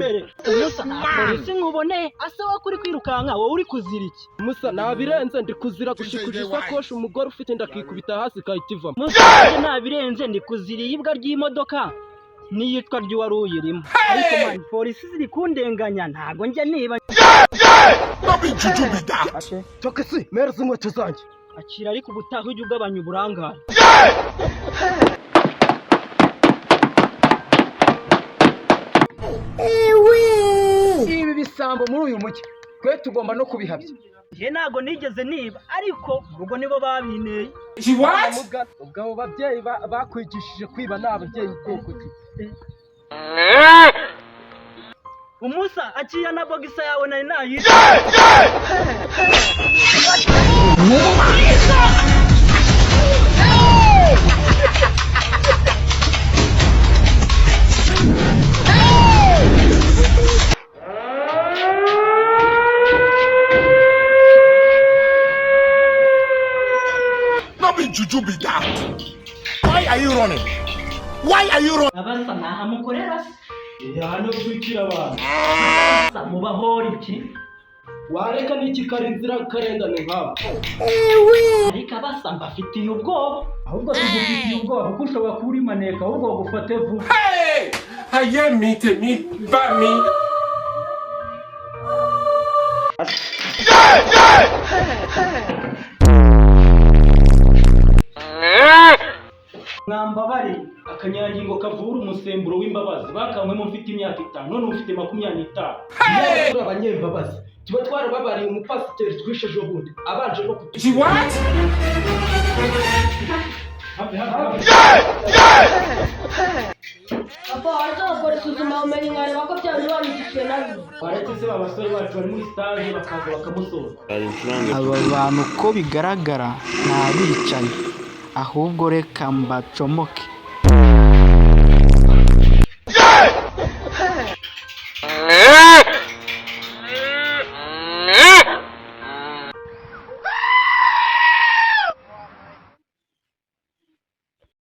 Imbere. Umusa, nta polisi nkuboneye ase wowe kuri kwirukanka, wowe uri kuzira iki? Musa, nabirenze, ndi kuzira gushikuza isakoshi umugore ufite inda akikubita hasi ikahita ivamo. Musa, nanjye nabirenze, ndi kuzira iyibwa ry'imodoka n'iyicwa ry'uwari uyirimo. Ariko man, polisi ziri kundenganya, ntago njya niba. No be juju be that. Tokisi, mpereza inkweto zanjye. Akira, ariko ubutaha ujya ugabanya uburangare. Ibi bisambo muri uyu mujyi twe tugomba no kubihabya. Njye ntago nigeze niba, ariko mu rugo nibo babinteye. Ubwo abo babyeyi bakwigishije kwiba ni ababyeyi bwoko ki? Umusa, akira na bogisa yawe nari nayita. No be juju be that. Why are you running? Why are you running? Abasa, ntaha mukorera se? Hano twikira abantu. Abasa, mubahora iki? Wareka n'iki kari inzirakarengane nk'abo? Ariko abasa, mbafitiye ubwoba. Ahubwo tugufitiye ubwoba kuko ushobora kuba uri maneka, ahubwo bagufate vuba. Ayé mi, tèmi bá mi. Mwambabare, akanyangingo kavura umusemburo w'imbabazi bakanywemo mfite imyaka 5, none ufite 25. Iyo turi abanyembabazi tuba twarababariye umupasiteri twishe ejo bundi abanje no kutu She what? Hafi hafi. Papa, waza bakora isuzumabumenyi nkareba ko byaba banyigishije nabyo. Waretse se abasore bacu bari muri stage bakaza bakamusoza. Aba bantu uko bigaragara ni abicanyi, ahubwo reka mbacomoke.